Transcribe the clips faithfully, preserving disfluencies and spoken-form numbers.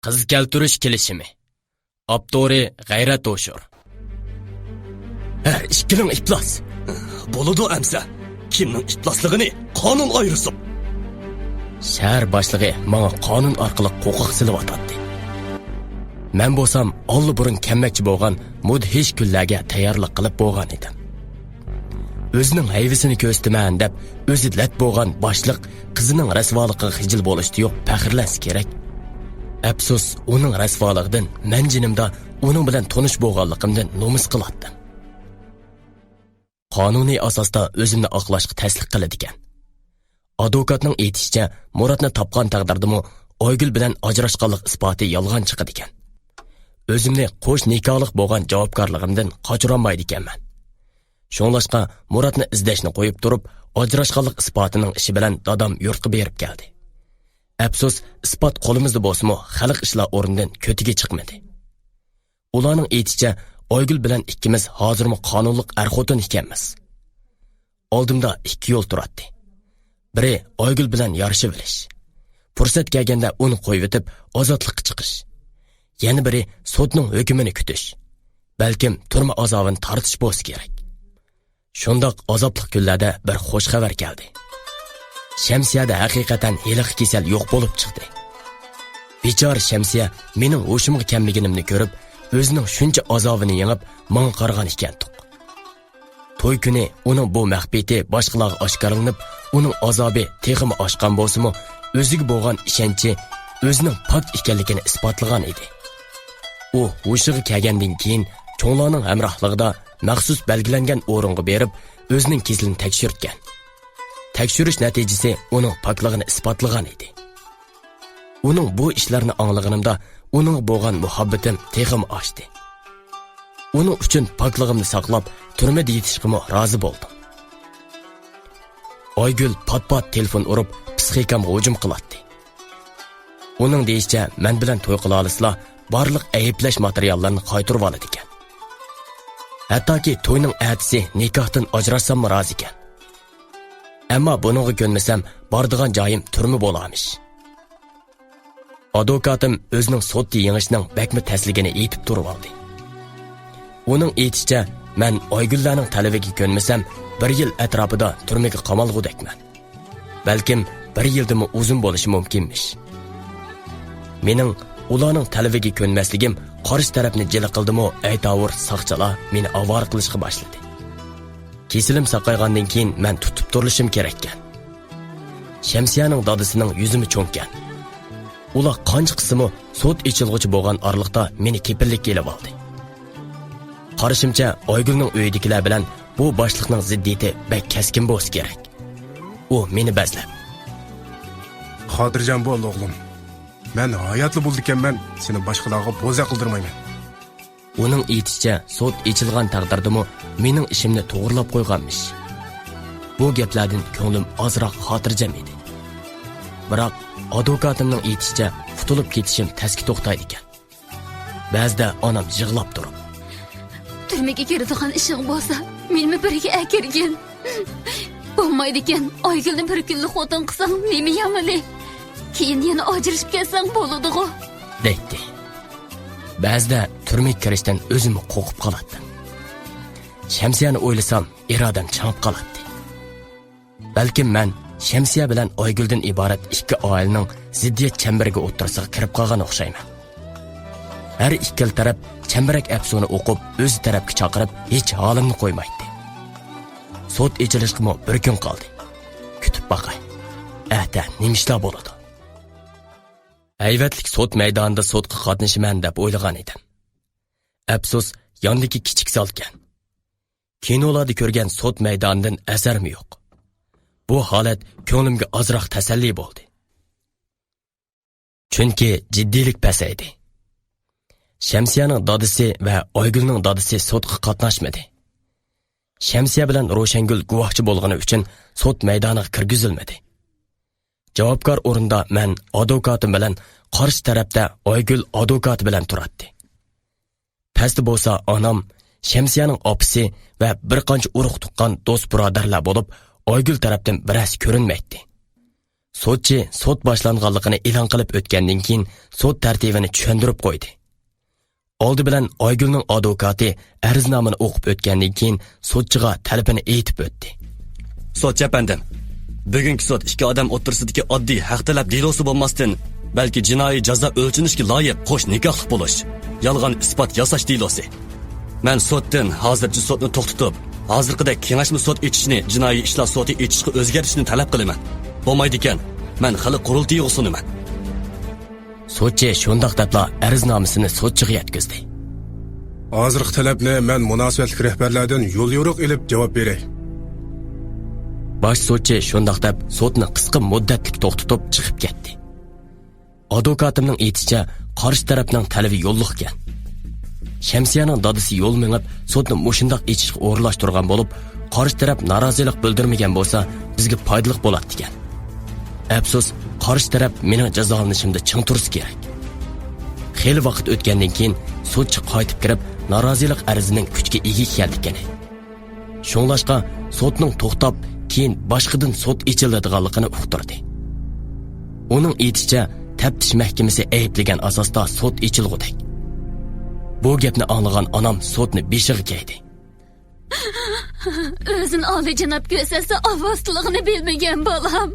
قىز كەلتۈرۈش كېلىشىمى. ئاپتورى غەيرەت ھوشۇر. ھە، ئىككىلىڭ ئىپلاس. بولىدۇ ئەمسە. كىمنىڭ ئىپلاسلىقىنى قانۇن ئايرىسۇن. شەھەر باشلىقى ماڭا قانۇن ئارقىلىق قوقۇق سېلىۋاتاتتى. مەن بولسام ئاللىبۇرۇن كەلمەكچى بولغان مۇدھىش كۈنلەرگە تەييارلىق قىلىپ بولغان ئىدىم. ئۆزىنىڭ ھەيۋىسىنى كۆرسىتىمەن دەپ، ئۆزى لەت بولغان باشلىق قىزىنىڭ رەسۋالىقىغا خىجىل بولۇشتا يوق پەخىرلەنسە كېرەك. ئەپسۇس، ئۇنىڭ رەسۋالىقىدىن مەن جېنىمدا ئۇنىڭ بىلەن تونۇش بولغانلىقىمدىن نومۇس قىلاتتىم. قانۇنىي ئاساستا ئۆزۈمنى ئاقلاشقا تەسلىق قىلىدىكەن. ئادۋوكاتنىڭ ئېيتىشىچە، مۇراتنى تاپقان تەقدىردىمۇ ئايگۈل بىلەن ئاجراشقانلىق ئىسپاتى يالغان چىقىدىكەن. ئۆزۈمنى قوش نىكاھلىق بولغان جاۋابكارلىقىمدىن قاچۇرالمايدىكەنمەن. شۇڭلاشقا مۇراتنى ئىزدەشنى قويۇپ تۇرۇپ، ئاجراشقانلىق ئىسپاتىنىڭ ئىشى بىلەن دادام يۇرتقا بېرىپ كەلدى. ئەپسۇس، ئىسپات قولىمىزدا بولسىمۇ، خەلق ئىشلار ئورنىدىن كۆتىكى چىقمىدى. ئۇلارنىڭ ئېيتىشىچە، ئايگۈل بىلەن ئىككىمىز ھازىرمۇ قانۇنلۇق ئەر-خوتۇن ئىكەنمىز. ئالدىمدا ئىككى يول تۇراتتى. بىرى ئايگۈل بىلەن يارىشىۋېلىش. پۇرسەت كەلگەندە ئۇنى قويۇۋېتىپ، ئازادلىققا چىقىش. يەنە بىرى سوتنىڭ ھۆكمىنى كۈتۈش. بەلكىم تۈرمە ئازابىنى تارتىش بولسا كېرەك. شۇنداق ئازابلىق كۈنلەردە بىر خۇش خەۋەر كەلدى. شەمسىيەدە ھەقىقەتەن ھېلىقى كېسەل يوق بولۇپ چىقتى. بىچارە شەمسىيە مېنىڭ ھوشۇمغا كەلمىگىنىمنى كۆرۈپ، ئۆزىنىڭ شۇنچە ئازابىنى يېڭىپ، ماڭا قارىغان ئىكەنتۇق. توي كۈنى ئۇنىڭ بۇ مەخپىيىتى باشقىلارغا ئاشكارىلىنىپ، ئۇنىڭ ئازابى تېخىمۇ ئاشقان بولسىمۇ، ئۆزىگە بولغان ئىشەنچى ئۆزىنىڭ پاك ئىكەنلىكىنى ئىسپاتلىغان ئىدى. ئۇ ھوشىغا كەلگەندىن كېيىن، چوڭلارنىڭ ھەمراھلىقىدا مەخسۇس بەلگىلەنگەن ئورۇنغا بېرىپ، ئۆزىنىڭ كېسىلىنى تەكشۈرتكەن. تەكشۈرۈش نەتىجىسى ئۇنىڭ پاكلىقىنى ئىسپاتلىغان ئىدى. ئۇنىڭ بۇ ئىشلارنى ئاڭلىغىنىمدا، ئۇنىڭغا بولغان مۇھەببىتىم تېخىمۇ ئاشتى. ئۇنىڭ ئۈچۈن پاكلىقىمنى ساقلاپ، تۈرمىدە يېتىشقىمۇ رازى بولدۇم. ئايگۈل پات-پات تېلېفون ئۇرۇپ، پىسخىكامغا ھۇجۇم قىلاتتى. ئۇنىڭ دېيىشىچە، مەن بىلەن توي قىلالىسىلا، بارلىق ئەيىبلەش ماتېرىياللىرىنى قايتۇرۇۋالىدىكەن. ھەتتاكى توينىڭ ئەتىسى نىكاھتىن ئاجراشساممۇ رازىكەن. ئەمما بۇنىڭغا كۆنمىسەم، بارىدىغان جايىم تۈرمە بولارمىش. ئادۋوكاتىم ئۆزىنىڭ سوتتا يېڭىشنىڭ بەكمۇ تەسلىكىنى ئېيتىپ تۇرۇۋالدى. ئۇنىڭ ئېيتىشىچە، مەن ئايگۈللەرنىڭ تەلىپىگە كۆنمىسەم، بىر يىل ئەتراپىدا تۈرمىگە قامالغۇدەكمەن. بەلكىم بىر يىلدىنمۇ ئۇزۇن بولۇشى مۇمكىنمىش. مېنىڭ ئۇلارنىڭ تەلىپىگە كۆنمەسلىكىم قارشى تەرەپنى جىلە قىلدىمۇ، ئەيتاۋۇر ساقچىلار مېنى ئاۋارە قىلىشقا باشلىدى. كېسىلىم ساقايغاندىن كېيىن مەن تۇتۇپ تۇرۇلۇشۇم كېرەككەن. شەمسىيەنىڭ دادىسىنىڭ يۈزىمۇ چوڭكەن. ئۇلار قانچە قىلسىمۇ، سوت ئېچىلغۇچە بولغان ئارىلىقتا مېنى كېپىللىككە ئېلىۋالدى. قارىشىمچە، ئايگۈلنىڭ ئۆيىدىكىلەر بىلەن بۇ باشلىقنىڭ زىددىيىتى بەك كەسكىن بولسا كېرەك. ئۇ مېنى بەزلەپ، خاتىرجەم بول، ئوغلۇم. مەن ھاياتلا بولىدىكەنمەن، سېنى باشقىلارغا بوزەك قىلدۇرمايمەن. ئۇنىڭ ئېيتىشىچە، سوت ئېچىلغان تەقدىردىمۇ مېنىڭ ئىشىمنى توغرىلاپ قويغانمىش. بۇ گەپلەردىن كۆڭلۈم ئازراق خاتىرجەم ئىدى. بىراق، ئادۋوكاتىمنىڭ ئېيتىشىچە، قۇتۇلۇپ كېتىشىم تەسكە توختايدىكەن. بەزىدە ئانام يىغلاپ تۇرۇپ، تۈرمىگە كىرىدىغان ئىشىڭ بولسا، مېنىمۇ بىرگە ئەكىرگىن. بولمايدىكەن، ئايگۈلنى بىر كۈنلۈك خوتۇن قىلساڭ نېمە يامىنى؟ كېيىن يەنە ئاجرىشىپ كەتسەڭ بولىدىغۇ، دەيتتى. بەزىدە تۈرمىگە كىرىشتىن ئۆزۈممۇ قورقۇپ قالاتتىم. شەمسىيەنى ئويلىسام، ئىرادەم چىڭىپ قالاتتى. بەلكىم مەن شەمسىيە بىلەن ئايگۈلدىن ئىبارەت ئىككى ئائىلىنىڭ زىددىيەت چەمبىرىكى ئوتتۇرىسىغا كىرىپ قالغان ئوخشايمەن. ھەر ئىككىلا تەرەپ چەمبىرەك ئەپسۇنى ئوقۇپ، ئۆزى تەرەپكە چاقىرىپ، ھېچ ھالىمنى قويمايتتى. سوت ئېچىلىشقىمۇ بىر كۈن قالدى. كۈتۈپ باقاي، ئەتە نېمە ئىشلار بولىدۇ؟ ھەيۋەتلىك سوت مەيدانىدا سوتقا قاتنىشىمەن دەپ ئويلىغان ئىدىم. ئەپسۇس، ياندىكى كىچىك زالكەن. كىنولاردا كۆرگەن سوت مەيدانىدىن ئەسەرمۇ يوق. بۇ ھالەت كۆڭلۈمگە ئازراق تەسەللى بولدى. چۈنكى جىددىيلىك پەسەيدى. شەمسىيەنىڭ دادىسى ۋە ئايگۈلنىڭ دادىسى سوتقا قاتناشمىدى. شەمسىيە بىلەن روشەنگۈل گۇۋاھچى بولغىنى ئۈچۈن سوت مەيدانىغا كىرگۈزۈلمىدى. جاۋابكار ئورۇندا مەن ئادۋوكاتىم بىلەن، قارشى تەرەپتە ئايگۈل ئادۋوكاتى بىلەن تۇراتتى. پەستە بولسا ئانام، شەمسىيەنىڭ ئاپىسى ۋە بىر قانچە ئۇرۇق-تۇغقان، دوست-بۇرادەرلەر بولۇپ، ئايگۈل تەرەپتىن بىرەرسى كۆرۈنمەيتتى. سوتچى سوت باشلانغانلىقىنى ئېلان قىلىپ ئۆتكەندىن كېيىن، سوت تەرتىپىنى چۈشەندۈرۈپ قويدى. ئالدى بىلەن ئايگۈلنىڭ ئادۋوكاتى ئەرزنامىنى ئوقۇپ ئۆتكەندىن كېيىن، سوتچىغا تەلىپىنى ئېيتىپ ئۆتتى. سوتچى ئەپەندىم، بۈگۈنكى سوت ئىككى ئادەم ئوتتۇرىسىدىكى ئاددىي ھەق تەلەپ دېلوسى بولماستىن، بەلكى جىنايى جازا ئۆلچىنىشكە لايىق قوش نىكاھلىق بولۇش، يالغان ئىسپات ياساش دېلوسى. مەن سوتتىن ھازىرچە سوتنى توختىتىپ، ھازىرقىدەك كېڭەشمە سوت ئېچىشنى جىنايى ئىشلار سوتى ئېچىشقا ئۆزگەرتىشنى تەلەپ قىلىمەن. بولمايدىكەن، مەن خەلق قۇرۇلتىيىغا سۇنىمەن. سوتچى شۇنداق دەپلا ئەرزنامىسىنى سوتچىغا يەتكۈزدى. ھازىرقى تەلەپنى مەن مۇناسىۋەتلىك رەھبەرلەردىن يوليورۇق ئېلىپ جاۋاب بېرەي. باش سوتچى شۇنداق دەپ سوتنى قىسقا مۇددەتلىك توختىتىپ چىقىپ كەتتى. ئادۋوكاتىمنىڭ ئېيتىشىچە، قارشى تەرەپنىڭ تەلىپى يوللۇقكەن. شەمسىيەنىڭ دادىسى يول مېڭىپ، سوتنى مۇشۇنداق ئېچىشقا ئورۇنلاشتۇرغان بولۇپ، قارشى تەرەپ نارازىلىق بىلدۈرمىگەن بولسا، بىزگە پايدىلىق بولاتتىكەن. ئەپسۇس، قارشى تەرەپ مېنىڭ جازالىنىشىمدا چىڭ تۇرسا كېرەك. خېلى ۋاقىت ئۆتكەندىن كېيىن، سوتچى قايتىپ كىرىپ، نارازىلىق ئەرزىنىڭ كۈچكە ئىگە ئىكەنلىكىنى، شۇڭلاشقا، سوتنىڭ توختاپ، كېيىن باشقىدىن سوت ئېچىلىدىغانلىقىنى ئۇقتۇردى. ئۇنىڭ ئېيتىشىچە، تەپتىش مەھكىمىسى ئەيىبلىگەن ئاساستا سوت ئېچىلغۇدەك. بۇ گەپنى ئاڭلىغان ئانام سوتنى بېشىغا كىيدى. ئۆزىنى ئالىيجاناب كۆرسەتسە، ئاۋارىلىقىنى بىلمىگەن بالام.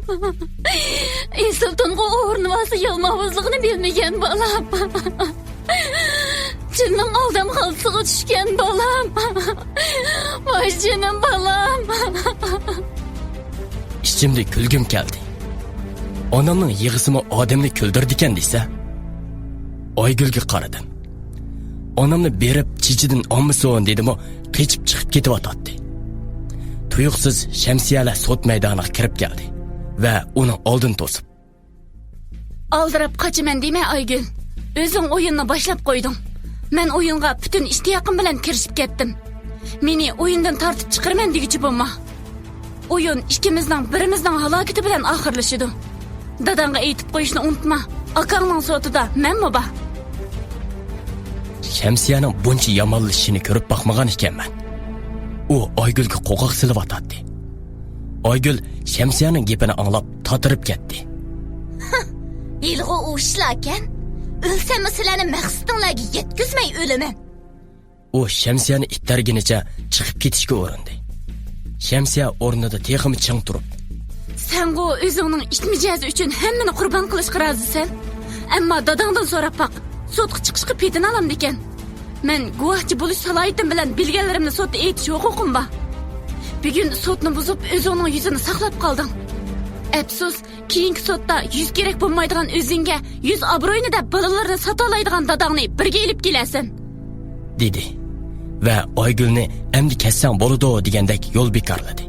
ئېسىل تونغا ئورىنىۋالسا، يالماۋۇزلۇقىنى بىلمىگەن بالام. جىننىڭ ئالدام خالتىسىغا چۈشكەن بالام. ۋاي جېنىم بالام. ئىچىمدە كۈلگۈم كەلدى. ئانامنىڭ يىغىسىمۇ ئادەمنى كۈلدۈرىدىكەن دېسە. ئايگۈلگە قارىدىم. ئانامنى بېرىپ چېچىدىن ئالمىسۇن دېدىمۇ، قېچىپ چىقىپ كېتىۋاتاتتى. تۇيۇقسىز شەمسىيەلەر سوت مەيدانىغا كىرىپ كەلدى ۋە ئۇنىڭ ئالدىنى توسۇپ. ئالدىراپ قاچىمەن دېمە، ئايگۈل. ئۆزۈڭ ئويۇننى باشلاپ قويدۇڭ. مەن ئويۇنغا پۈتۈن ئىشتىياقىم بىلەن كىرىشىپ كەتتىم. مېنى ئويۇندىن تارتىپ چىقىرىمەن دېگۈچى بولما. ئويۇن ئىككىمىزنىڭ بىرىمىزنىڭ ھالاكىتى بىلەن ئاخىرلىشىدۇ. داداڭغا ئېيتىپ قويۇشنى ئۇنتۇما. ئاكاڭنىڭ سوتىدا مەنمۇ بار. شەمسىيەنىڭ بۇنچە يامانلىشىشىنى كۆرۈپ باقمىغان ئىكەنمەن. ئۇ ئايگۈلگە قوقاق سېلىۋاتاتتى. ئايگۈل شەمسىيەنىڭ گېپىنى ئاڭلاپ تاتىرىپ كەتتى. ھېلىغۇ ئۇ ئىشلاركەن. ئۆلسەممۇ سىلەرنى مەقسىتىڭلارغا يەتكۈزمەي ئۆلىمەن. ئۇ شەمسىيەنى ئىتتەرگىنىچە چىقىپ كېتىشكە ئۇرۇندى. شەمسىيە ئورنىدا تېخىمۇ چىڭ تۇرۇپ. سەنغۇ ئۆزۈڭنىڭ ئىت مىجەزى ئۈچۈن ھەممىنى قۇربان قىلىشقا رازىسەن. ئەمما داداڭدىن سوراپ باق، سوتقا چىقىشقا پېتىنالامدىكەن. مەن گۇۋاھچى بولۇش سالاھىيىتىم بىلەن بىلگەنلىرىمنى سوتتا ئېيتىش ھوقۇقۇم بار. بۈگۈن سوتنى بۇزۇپ، ئۆزۈڭنىڭ يۈزىنى ساقلاپ قالدىڭ. ئەپسۇس، كېيىنكى سوتتا يۈز كېرەك بولمايدىغان ئۆزۈڭگە يۈز ئابرۇينى دەپ بالىلىرىنى ساتالايدىغان داداڭنى بىرگە ئېلىپ كېلەرسەن. دېدى ۋە ئايگۈلنى ئەمدى كەتسەڭ بولىدۇ دېگەندەك يول بىكارلىدى.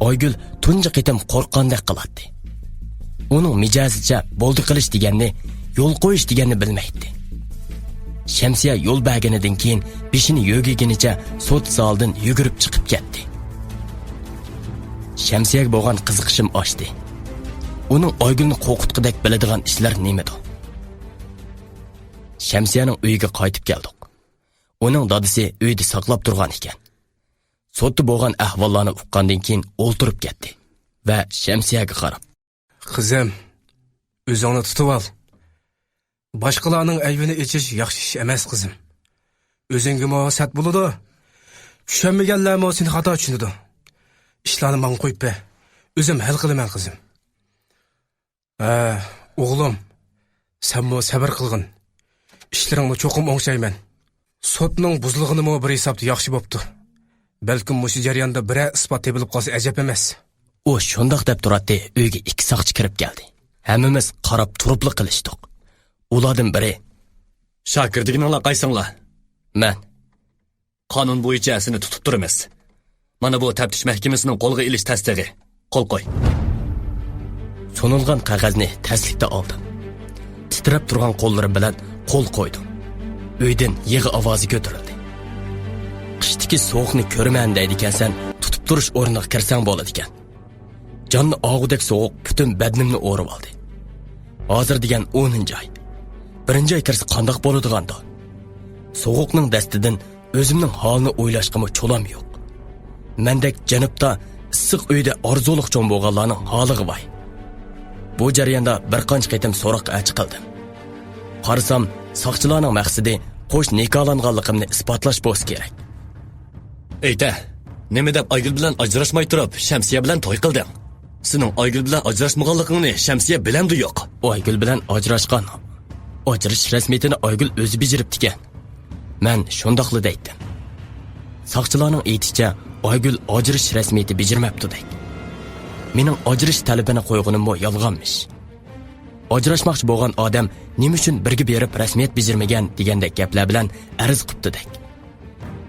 ئايگۈل تۇنجى قېتىم قورققاندەك قىلاتتى. ئۇنىڭ مىجەزىچە بولدى قىلىش دېگەننى، يول قويۇش دېگەننى بىلمەيتتى. شەمسىيە يول بەرگىنىدىن كېيىن بېشىنى يۆگىگىنىچە سوت زالىدىن يۈگۈرۈپ چىقىپ كەتتى. شەمسىيەگە بولغان قىزىقىشىم ئاشتى. ئۇنىڭ ئايگۈلنى قورقۇتقۇدەك بىلىدىغان ئىشلار نېمىدۇ؟ شەمسىيەنىڭ ئۆيىگە قايتىپ كەلدۇق. ئۇنىڭ دادىسى ئۆيدە ساقلاپ تۇرغان ئىكەن. سوتتا بولغان ئەھۋاللارنى ئۇققاندىن كېيىن ئولتۇرۇپ كەتتى ۋە شەمسىيەگە قاراپ. قىزىم، ئۆزۈڭنى تۇتۇۋال. باشقىلارنىڭ ئەيىبىنى ئېچىش ياخشى ئىش ئەمەس، قىزىم. ئۆزۈڭگىمۇ سەت بولىدۇ. چۈشەنمىگەنلەرمۇ سېنى خاتا چۈشىنىدۇ. ئىشلارنى ماڭا قويۇپ بەر. ئۆزۈم ھەل قىلىمەن، قىزىم. ھە، ئوغلۇم، سەنمۇ سەۋر قىلغىن. ئىشلىرىڭنى چوقۇم ئوڭشايمەن. سوتنىڭ بۇزۇلغىنىمۇ بىر ھېسابتا ياخشى بوپتۇ. بەلكىم مۇشۇ جەرياندا بىرەر ئىسپات تېپىلىپ قالسا ئەجەب ئەمەس. ئۇ شۇنداق دەپ تۇراتتى، ئۆيگە ئىككى ساقچى كىرىپ كەلدى. ھەممىمىز قاراپ تۇرۇپلا قېلىشتۇق. ئۇلاردىن بىرى، شاكىر دېگىنىڭلار قايسىڭلار؟ مەن. قانۇن بويىچە سېنى تۇتۇپ تۇرىمىز. مانا بۇ تەپتىش مەھكىمىسىنىڭ قولغا ئېلىش تەستىقى. قول قوي. سۇنۇلغان قەغەزنى تەسلىكتە ئالدىم. تىترەپ تۇرغان قوللىرىم بىلەن قول قويدۇم. ئۆيدىن يىغا ئاۋازى كۆتۈرۈلدى. قىشتىكى سوغۇقنى كۆرىمەن دەيدىكەنسەن، تۇتۇپ تۇرۇش ئورنىغا كىرسەڭ بولىدىكەن. جاننى ئالغۇدەك سوغۇق پۈتۈن بەدىنىمنى ئورىۋالدى. ھازىر دېگەن ئونىنچى ئاي. بىرىنچى ئاي كىرسە قانداق بولىدىغاندۇ؟ سوغۇقنىڭ دەستىدىن ئۆزۈمنىڭ ھالىنى ئويلاشقىمۇ چولام يوق. مەندەك جەنۇبتا ئىسسىق ئۆيدە ئارزۇلۇق چوڭ بولغانلارنىڭ ھالىغا ۋاي. بۇ جەرياندا بىر قانچە قېتىم سوراققا ئەچ قىلدىم. قارىسام، ساقچىلارنىڭ مەقسىتى قوش نىكاھلانغانلىقىمنى ئىسپاتلاش بولسا كېرەك. ئېيتە، نېمە دەپ ئايگۈل بىلەن ئاجراشماي تۇرۇپ، شەمسىيە بىلەن توي قىلدىڭ؟ سېنىڭ ئايگۈل بىلەن ئاجراشمىغانلىقىڭنى شەمسىيە بىلەمدۇ يوق؟ ئايگۈل بىلەن ئاجراشقان. ئاجرىشىش رەسمىيىتىنى ئايگۈل ئۆزى بېجىرىپتىكەن. مەن شۇنداقلا دەيتتىم. ساقچىلارنىڭ ئېيتىشىچە، ئايگۈل ئاجرىشىش رەسمىيىتى بېجىرمەپتۇ دەيت. مېنىڭ ئاجرىشىش تەلىپىنى قويغىنىممۇ يالغانمىش. ئاجراشماقچى بولغان ئادەم نېمە ئۈچۈن بىرگە بېرىپ رەسمىيەت بېجىرمىگەن دېگەندەك گەپلەر بىلەن ئەرز قىپتۇ دەيت.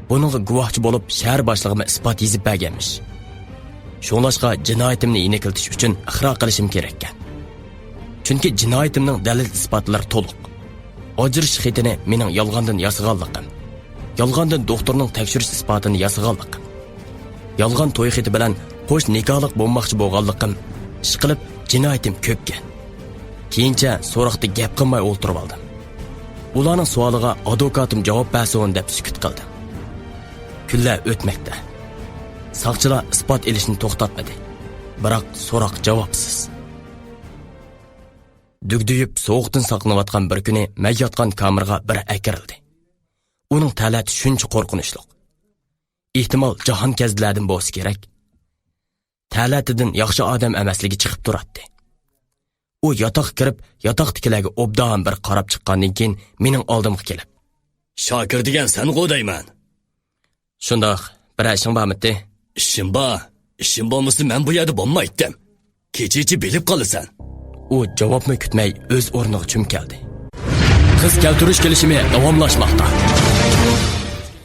بۇنىڭغا گۇۋاھچى بولۇپ شەھەر باشلىقىمۇ ئىسپات يېزىپ بەرگەنمىش. شۇڭلاشقا جىنايىتىمنى يېنىكلىتىش ئۈچۈن ئىقرار قىلىشىم كېرەككەن. چۈنكى جىنايىتىمنىڭ دەلىل ئىسپاتلىرى تولۇق. ئاجرىشىش خېتىنى مېنىڭ يالغاندىن ياسىغانلىقىم، يالغاندىن دوختۇرنىڭ تەكشۈرۈش ئىسپاتىنى ياسىغانلىقىم، يالغان توي خېتى بىلەن قوش نىكاھلىق بولماقچى بولغانلىقىم، ئىشقىلىپ جىنايىتىم كۆپكەن. كېيىنچە سوراقتا گەپ قىلماي ئولتۇرۇۋالدىم. ئۇلارنىڭ سوئالىغا ئادۋوكاتىم جاۋاب بەرسۇن دەپ سۈكۈت قىلدىم. كۈنلەر ئۆتمەكتە. ساقچىلار ئىسپات ئېلىشنى توختاتمىدى. بىراق سوراق جاۋابسىز. دۈگدۈيۈپ سوغۇقتىن ساقلىنىۋاتقان بىر كۈنى مەن ياتقان كامېرغا بىر ئەكىرىلدى. ئۇنىڭ تەلەتى شۇنچە قورقۇنچلۇق. ئېھتىمال جاھان كەزدىلەردىن بولسا كېرەك. تەلەتىدىن ياخشى ئادەم ئەمەسلىكى چىقىپ تۇراتتى. ئۇ ياتاققا كىرىپ، ياتاقتىكىلەرگە ئوبدان بىر قاراپ چىققاندىن كېيىن مېنىڭ ئالدىمغا كېلىپ، شاكىر دېگەن سەنغۇ دەيمەن. شۇنداق، بىرەر ئىشىڭ بارمىدى؟ ئىشىم بار. ئىشىم بولمىسا مەن بۇ يەردە بولمايتتىم. كېچىچە بىلىپ قالىسەن. ئۇ جاۋابمۇ كۈتمەي ئۆز ئورنىغا چۈمۈپ كەلدى. قىز كەلتۈرۈش كېلىشىمى داۋاملاشماقتا.